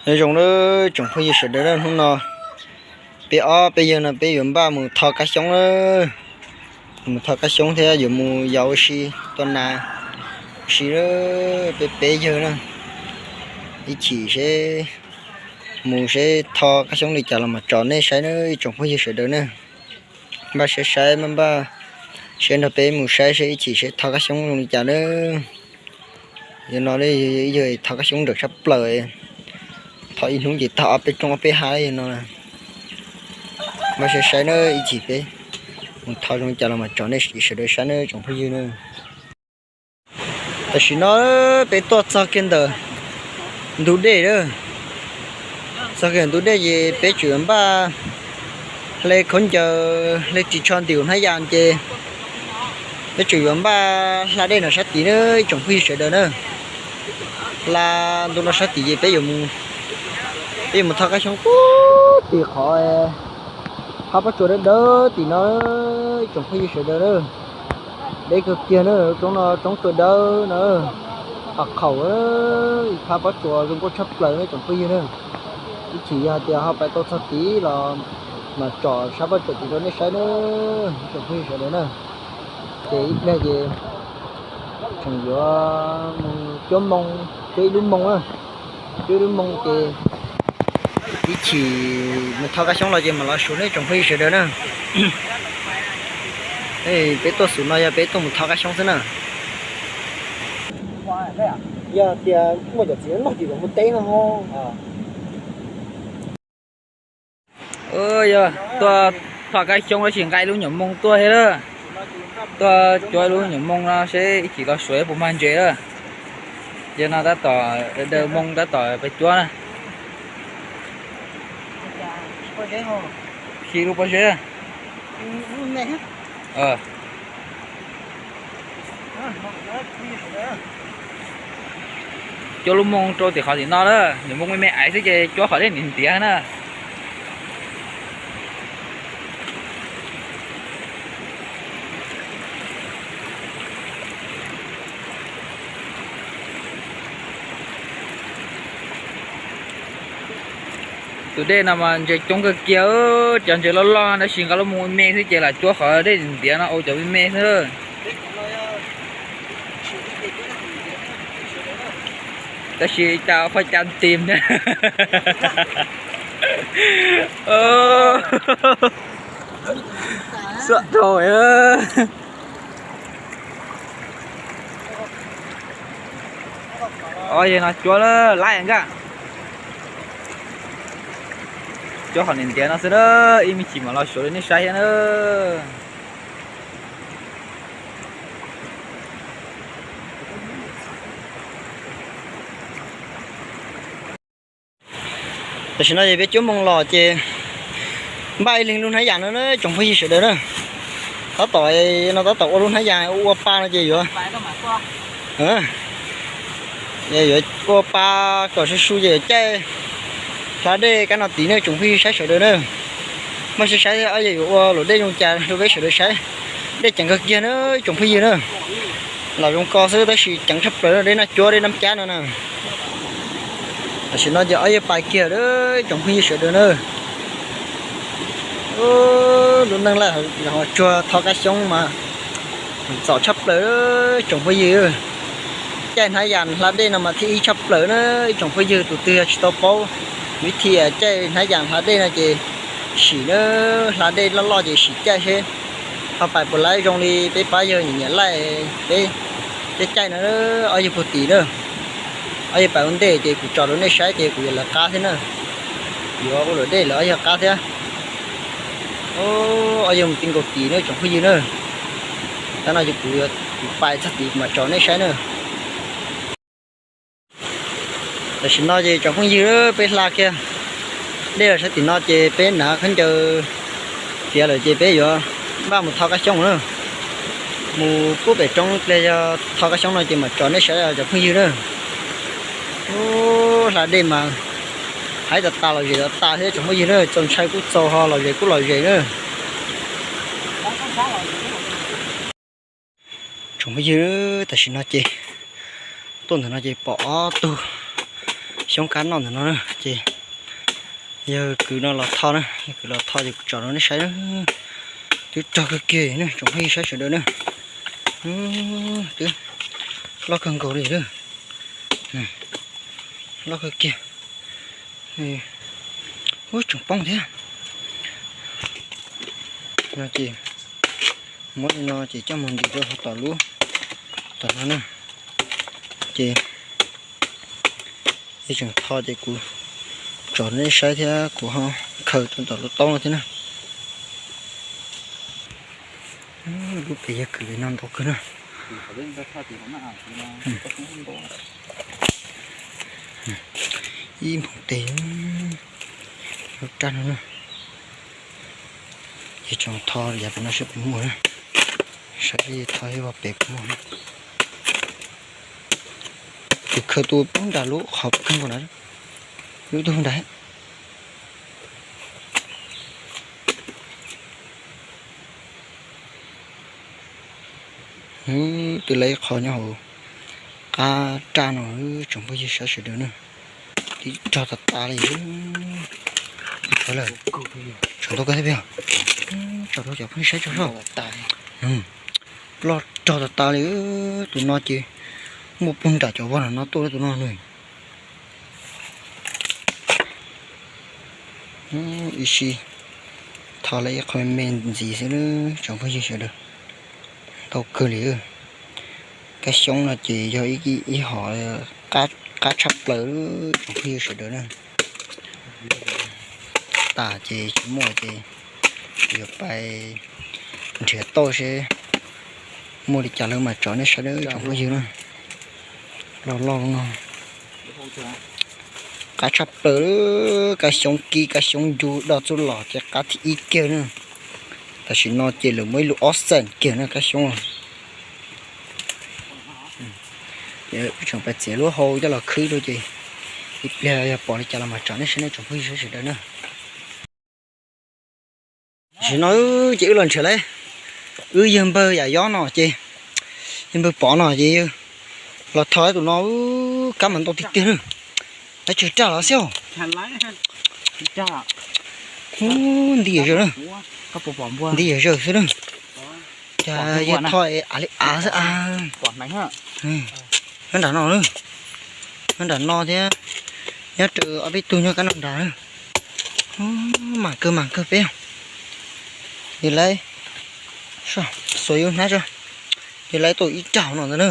Nyob zoo nawb tsoom phooj ywg sawv daws, hnub no peb ob peb yawg no peb yuav npaj mus tho kab xyoob na. Mus tho kab xyoob thiab yuav mus yos ua si tua nas ua si, peb peb yawg na. Ib chim seb mus seb tho kab xyoob li cas los mam tso nej saib nawb tsoom phooj ywg sawv daws na. Npaj saib saib, npaj npaj seb nrog peb mus saib seb ib chim seb tho kab xyoob zoo li cas nawb. Yog no ib yawg tho kab xyoob nrawm tshaj plaws, tho ib hnub ces tag ob peb roob ob peb hav yog no. Npaj saib saib nawb, ib chim peb mus tho zoo li cas los mam tso nej sawv daws saib nawb tsoom phooj ywg na. Tam sim no peb tuaj txog kiag ntawm ntug dej lawm. Txog kiag ntug dej ces peb tseem yuav npaj hle khaub ncaws hle ris tsho ntim hnab yas ces peb tseem yuav npaj hla dej no sab tid nawb ib tsoom phooj ywg sawv daws na. Hla ntu no sab tid ces peb yuav, peb yuav mus tho kab xyoob pub tim qhov phab pob tsuas dawb dawb tim no ib tsoom phooj ywg sawv daws na. Deb kawg kiag na, roob no roob tua dawb na, qhov qhaum phab pob tsuas zoo nkauj tshaj plaws na tsoom phooj ywg na. Ib chim yog hais tias ho pais tau txog tid los mam tsom sab pob tsuas tim rau nej saib na tsoom phooj ywg sawv daws na. Ces ib pliag ces tseem yuav mus cuab moo, cuab ib lub moo na, cuab ib lub moo ces ib chim mus tho kab xyoob los ces mam los suav nej tsoom phooj ywg sawv daws na. Peb tuaj xum no yog peb tuaj mus tho kab xyoob xwb na. Yog tias muaj cov txiv noj ces kom mus teb no. Yog tuaj tho kab xyoob tab sis nqa ib lub nyuam moo tuaj thiab lawm. Tuaj cuab ib lub nyuam moo no seb ib chim los suav puas mag ntses lawm. Yog no tab tom daws moo tab tom pais cuab na. Sim lub pob zeb. Cuab lub moo rau tim qhov tim no na, nyuam moo me me aiv xwb ces cuab qhov dej ntiav ntiav na. Tus dej no mas ntses coob kawg kiag, cov ntses loj loj tab sis nqa lub moo me xwb ces lam cuab qhov dej ntiav no ua cov me me xwb. Tab sis cas qhov cas ntim na. Xuam rau. Yog no cuab lawm laib nkaj. Cuab qhov ntiav ntiav no xwb na, ib me chim mam los suav rau nej saib thiab na. Tam sim no ces peb cuab moo los ces npaj ib leeg lub hnab yas no na tsoom phooj ywg sawv daws na. Tab tom no tab tom ua lub hnab yas ua pa no ces yuav, yuav ua pa kom su su ces yuav caij hla dej kab no tid na tsoom phooj ywg saib sawv daws na. Npaj saib saib ob yawg yuav ua luam dej zoo cas rau peb sawv daws saib. Dej ceev kawg kiag na tsoom phooj ywg na. Los zoo ko xwb tab sis ceev tshaj plaws dej naj cuab dej naj cab no na. Tam sim no ces ob yawg pais kiag lawm tsoom phooj ywg sawv daws na. Lub neej laj ho tsuag tho kab xyoob mas txom tshaj plaws tsoom phooj ywg. Caij hnab yas hla dej no mas thib ib tshaj plaws na ib tsoom phooj ywg, tus twg yog tsis tau paub vib thi caij hnab yas hla dej no ces sim na, hla dej loj loj ces sim caij seb ho pais puas laib zoo li peb pab yawg nyiam nyiam laij peb caij caij no. Ob yawg puag tim na, ob yawg pais ua ntej ces kuv tso rau nej saib ces kuv yuav lawv qab thiab na. Yuav ua luam dej lawv ob yawg qab thiab. Ob yawg mus ti nkaus tid na tsoom phooj ywg na. Tab no ces kuv, kuv pais txog tid kuv mam tso nej saib na. Tam sim no ces tsoom phooj ywg peb hla kiag dej los sab tim no ces peb hnav khaub ncaws tiav lawm ces peb yuav npaj mus tho kab xyoob na. Mus pub pem roob pliag yog tho kab xyoob no ces mam tso nej saib cov phooj ywg na. Ub, hla dej mas haib tas tas los zem tas tas thiab tsoom phooj ywg na, txaus ntshai kuj txaus ho los zem kuj los zem na. Tsoom phooj ywg, tam sim no ces tuaj ntawm no ces pom ob tug Xyoob kab noj ntawm no na ces yawg kwv no los tho na, yawg kwv los tho ces kuv tsom rau nej saib na. Twb rog kawg kiag na tsoom phooj ywg saib sawv daws na. Twb loj kawg nkaus li na. Loj kawg kiag. Ub, tseem poob thiab. No ces muab li no ces coj mus ntim rau hauv tom lub, tom no na. Ces yawg tseem tho ces kuv tsom nej saib thiab kuv ho khaws rau tom lub taub no thiab na. Lub pem yawg kwv li no ntau kawg na. Ib nphoo tes lub raj no na. Ces tseem tho yav pem no saib puas muaj na. Saib tho ib vog pem puas muaj na. Kuv khaws tus poob nram lub qhov kawg nkaus na. Lub tug nrad. Twb lawv ib qho nyob hauv qab raj no, tsoom phooj ywg saib sawv daws na. Twb rog tas tas li. Tso lawm, tso ntau kawg thiab peb, tso rau cov phooj ywg saib tso soj. Loj rog tas tas li. Tus no ces muaj puag nram cov vog no tuaj tus no nws. Ib sij tho lawv ib qho me me ntxiv xwb tsoom phooj ywg sawv daws. Ntau kawg li. Kab xyoob no ces yog ib hom qab tshaj plaws tsoom phooj ywg sawv daws na. Tas ces tsis muaj ces yuav pais nrhiav tauj seb muaj li cas lawv mam tso nej saib tsoom phooj ywg na. Loj loj no. Qab tshaj plaws, kab xyoob kib kab xyoob ncu do txuj lom ces qab thib ib kiag na. Tam sim no ces lawv muaj ib lub ob xeem kiag na kab xyoob. Ces wb tseem pais txiav lub hau coj los khwb rau ces ib pliag yog pom li cas los mam tso nej saib nej tsoom phooj ywg sawv daws na. Tam sim no ces wb los nrhiav lawm, wb yawg npawg yam yob no ces, yawg npawg Pov no ces los tho tus no, kab mas ntau tiag tiag na. Lawv tsis raj los xwb. Ub, nti yam zawg na, nti yam zawg xwb na. Cas yawg tho av li av xwb a. Nyob nram no, nyob nram no thiab, nyob rau ob peb tug nyob kab no nrad. Mas kawg mas kawg peb. Yog lawv xuas yus hnab tso, yog lawv tau ib rag no ntag na,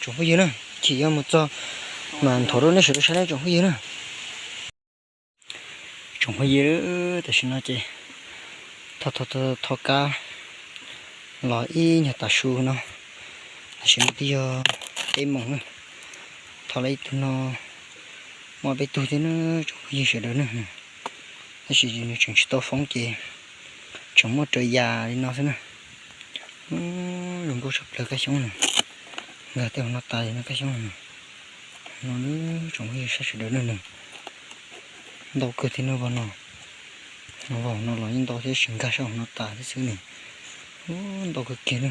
tsoom phooj ywg na. Chim yog mus txog mas nthuav rau nej sawv daws saib na tsoom phooj ywg na. Tsoom phooj ywg, tam sim no ces tho kab los ib nyuag tav su no, tam sim no twb yog peb moos na. Tho lawm ib tug no, muaj peb tug thiab na tsoom phooj ywg sawv daws na. Tab sis nws tseem tsis tau foob ces tseem muaj raws yam li no xwb na. Zoo nkauj tshaj plaws kab xyoob no, nkag tej hauv no tas li no kab xyoob no. No tsoom phooj ywg saib sawv daws na, ntau kawg thiab na vog no. Vog no los yeej ntau thiab, tsis nkag sab hauv no tas thiab xwb na. Ntau kawg kiag na.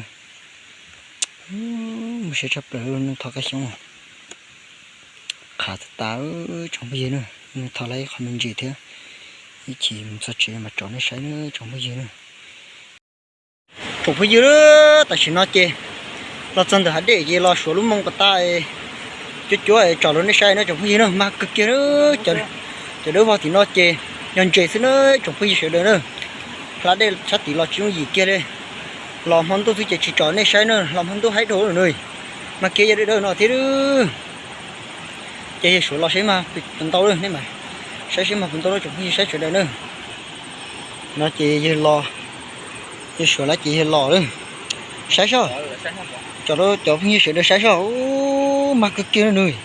Muaj siab tshaj plaws, tho kab xyoob qhav tas tas tsoom phooj ywg na. Tho lawm ib qho me ntsis thiab, ib chim mus txog tsev mas tso nej saib na tsoom phooj ywg na. Tsoom phooj ywg, tam sim no ces los txog ntawm hav dej ces los suav lub moo pas tas cuab cuab tso rau nej saib na tsoom phooj ywg na. Mag kawg kiag na, cov dawb vog tim no ces yog ntses xwb na tsoom phooj ywg sawv daws na. Hla dej sab tim los tsis yooj yim kiag li. Los hmo ntuj xwb ces tsis tso nej saib na, los hmo ntuj haib dhau lawm na. Mag kiag yog dawb dawb no thiab. Ces yawg suav los saib mas puas ntau, nej mas saib seb mas puas ntau tsoom phooj ywg saib sawv daws na. No ces yawg los, yawg suav lawm ces yawg los lawm. Saib soj, tso rau cov phooj ywg sawv daws saib soj, mag kawg kiag na nws.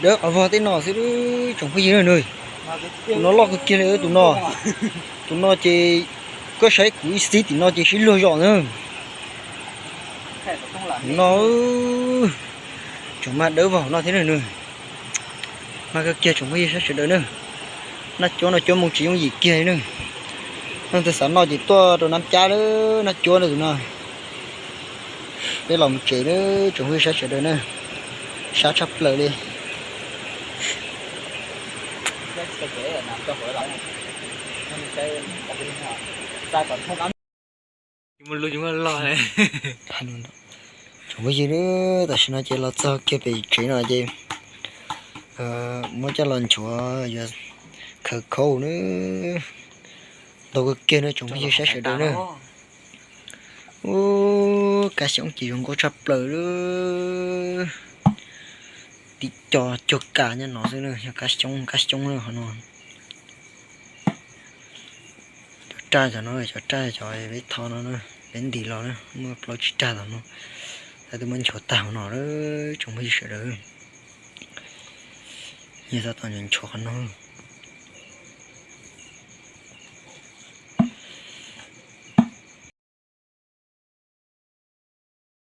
Dawb qhov vog tej no xwb tsoom phooj ywg na nws. Tus no loj kawg kiag li tus no. Tus no ces koj saib kuv ib xib tim no ces sib luag zom na. Tus no tseem mag dawb vog no thiab na nws. Mag kawg kiag tsoom phooj ywg saib sawv daws na. Nab cuab no cuab moo tsis yooj yim kiag li na. Leej twg xav noj ces tuaj rau Nab Cab lawm, nab cuab na tus no. Peb los mus tsev na tsoom phooj ywg saib sawv daws na. Sab tshaj plaws li. Tsoom phooj ywg, tam sim no ces los txog kiag pem tsev no ces muab coj los nchuav yuav khaws khau na. Ntau kawg kiag na tsoom phooj ywg sawv daws na. Ub, kab xyoob ces zoo nkauj tshaj plaws li. Tib co cuag kas nyob no xwb na, yog kab xyoob, kab xyoob na qhov no. Cov raj cov no, cov raj cov peb tho no na, peb ntim los na, muaj plaub tsib raj tom no. Tab twb muab nchuav tag hauv no lawm tsoom phooj ywg sawv daws. Yog tab tom nchuav qhov no.